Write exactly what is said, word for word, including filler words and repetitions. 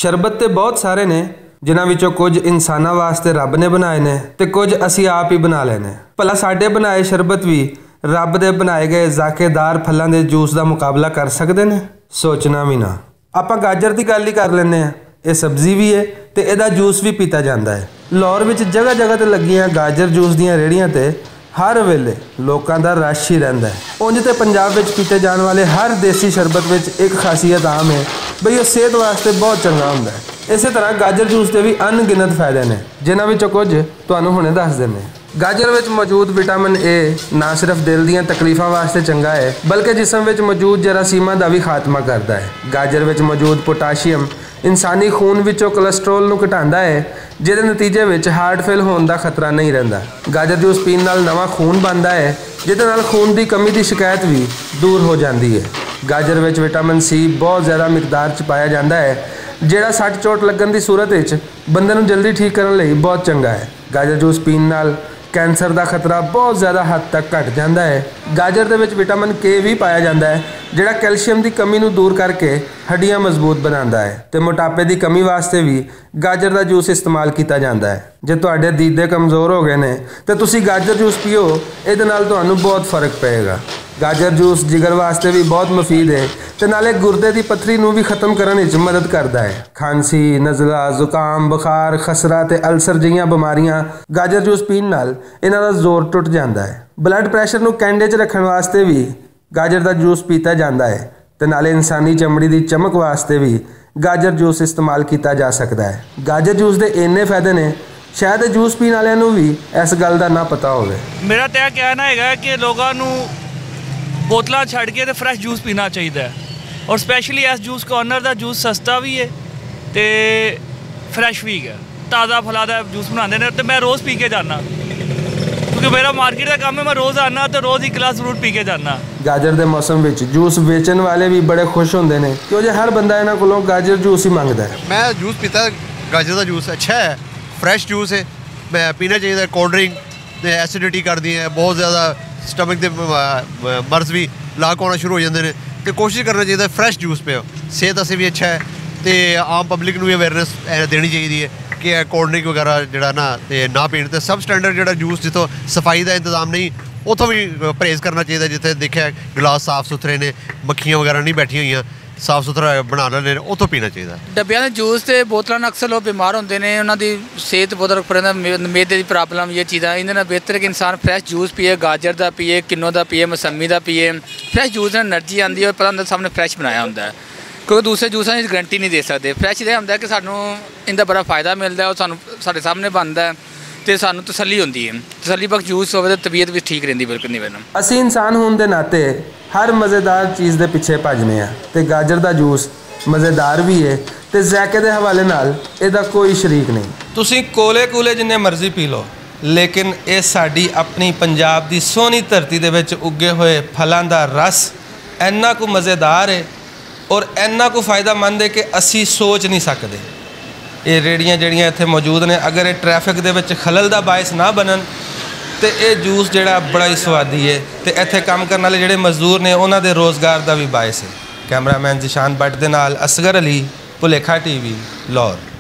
شربت تے بہت سارے نے، جنہاں وچوں کچھ انساناں واسطے رب نے بنائے نے تے کچھ اسی آپ ہی بنا لے نے۔ بھلا ساڈے بنائے شربت وی رب دے بنائے گئے ذائقےدار پھلاں دے جوس دا مقابلہ کر سکدے نے؟ سوچنا وی نہ۔ آپاں گاجر دی گل ہی کر لینے آں۔ اے سبزی وی ہے تے ایہدا جوس وی پیتا جاندا ہے۔ لاہور وچ جگہ جگہ تے لگیاں گاجر جوس دیاں ریڑیاں تے ہر ویلے لوکاں دا رش ہی رہندا ہے۔ اونج تے پنجاب وچ پیتے جان والے ہر دیسی شربت وچ ایک خاصیت عام ہے، بھئی او صحت واسطے بہت چنگا ہوندا ہے۔ اسے طرح گاجر جوس دے وی ان گنت فائدے نے، جنہاں وچوں کچھ تہانوں ہنے دس دینے۔ گاجر وچ موجود وٹامن اے نہ صرف دل دیاں تکلیفاں واسطے چنگا ہے، بلکہ جسم وچ موجود جراثیماں دا وی خاتمہ کردا ہے۔ گاجر وچ موجود پوٹاشیم انسانی خون وچوں کولیسٹرول نوں گھٹاندا ہے، جس دے نتیجے وچ ہارٹ فیل ہون دا خطرہ نہیں رہندا۔ گاجر جوس پین نال نواں خون بندا ہے، جس دے نال خون دی کمی دی شکایت وی دور ہو جاندی ہے۔ گاجر وچ وٹامن سی بہت زیادہ مقدار چ پایا جاندا ہے، جیہڑا سٹ چوٹ لگن دی صورت وچ بندے نوں جلدی ٹھیک کرن لئی بہت چنگا ہے۔ گاجر جوس پین نال کینسر دا خطرہ بہت زیادہ حد تک گھٹ جاندا ہے۔ گاجر دے وچ وٹامن کے وی پایا جاندا ہے، جیہڑا کیلشیم دی کمی نوں دور کر کے ہڈیاں مضبوط بناندا ہے تے موٹاپے دی کمی واسطے وی گاجر دا جوس استعمال کیتا جاندا ہے۔ جے تہاڈے دیدے کمزور ہو گئے نے تے تسی گاجر جوس پیو، ایہدے نال تہانوں بہت فرق پئے گا۔ گاجر جوس جگر واسطے وی بہت مفید ہے تے نالے گردے دی پتھری نوں وی ختم کرن وچ مدد کردا ہے۔ کھانسی، نزلہ، زکام، بخار، خسرہ تے السر جیہاں بیماریاں گاجر جوس پین نال انہاں دا زور ٹٹ جاندا ہے۔ بلڈ پریشر نوں کینڈے چ رکھن واسطے وی گاجر دا جوس پیتا جاندا ہے تے نالے انسانی چمڑی دی چمک واسطے وی گاجر جوس استعمال کیتا جا سکدا ہے۔ گاجر جوس دے اینے فائدے نے، شاید جوس پین والیاں نوں وی اس گل دا نہ پتا ہووے۔ میرا تے کہنا ہے کہ لوگاں نوں بوتلاں چھڈ کے تے فریش جوس پینا چاہیدا ہے، اور سپیشلی اس جوس کارنر دا جوس سستا وی ہے تے فریش وی ہے۔ تازہ پھلاں دا جوس بناندے نے تے میں روز پی کے جانا، کیونکہ میرا مارکیٹ دا کم ہے، میں روز آنا تے روز ایک گلاس ضرور پی کے جانا۔ گاجر دے موسم وچ جوس ویچن والے وی بڑے خوش ہوندے نے، کیوں جو ہر بندہ انہاں کولوں گاجر جوس ہی منگدا ہے۔ میں جوس پیتا، گاجر دا جوس اچھا ہے، فریش جوس ہے، میں پینا چاہیدا ہے۔ کولڈ ڈرنک تے ایسیڈیٹی کردی ہے، بہت زیادہ سٹمک دے مرض وی لاک ہونا شروع ہو جاندے نے۔ تے کوشش کرنا چاہیدا ہے فریش جوس پیو، صحت اسے وی اچھا ہے۔ تے عام پبلک نوں وی اویئرنس دینی چاہیدی ہے کہ کولڈ ڈرنک وغیرہ جیہڑا نا تے نہ پین تے سب سٹینڈرڈ جیہڑا جوس جتھوں صفائی دا انتظام نہیں، اتھوں وی پرہیز کرنا چاہیدا۔ جتھے دیکھیا گلاس صاف ستھرے نے، مکھیاں وغیرہ نہیں بیٹھیاں ہوئیاں، صاف ستھرا بنا لینے، اتھوں پینا چاہیدا۔ ڈبیاں دے جوس تے بوتلاں نال اکثر لوگ بیمار ہوندے نے، انہاں دی صحت بہت فرق پیندا، مے- میدے دی پرابلم، یہ چیزاں۔ ایندے نال بہتر ہے کہ انسان فریش جوس پیے، گاجر دا پیے، کنو دا پیے، موسمی دا پیے۔ فریش جوس نال انرجی آندی ہے اور پتہ ہوندا سامنے فریش بنایا ہوندا ہے، کیونکہ دوسرے جوساں دی گارنٹی نہیں دے سکدے۔ فریش یہ ہوندا ہے کہ سانوں ایندا بڑا فائدہ ملدا ہے اور سانوں ساڈے سامنے بندا ہے تے سانوں تسلی ہوندی ہے۔ تسلی بخش جوس ہووے تے طبیعت وی ٹھیک رہندی، بالکل نہیں وینا۔ اسی انسان ہون دے ناطے ہر مزیدار چیز دے پچھے بھجنے آں تے گاجر دا جوس مزیدار وی ہے تے ذائقے دے حوالے نال ایہدا کوئی شریک نہیں۔ تسی کولے کولے جنہیں مرضی پی لو، لیکن ایہہ ساڈی اپنی پنجاب دی سونی دھرتی دے وچ اگے ہوئے پھلاں دا رس اینا کو مزیدار ہے اور اینا کو فائدہ مند ہے کہ اسی سوچ نہیں سکدے۔ ایہہ ریڑیاں جیہڑیاں ایتھے موجود نیں، اگر ایہہ ٹریفک دے وچ خلل دا باعث نہ بنن تے ایہہ جوس جیہڑا بڑا ہی سوادی ہے تے ایتھے کم کرن والے جیہڑے مزدور نیں انہاں دے روزگار دا وی باعث ہے۔ کیمرہ مین ذیشان بٹ دے نال اصغر علی، پلیکھا ٹی وی، لاہور۔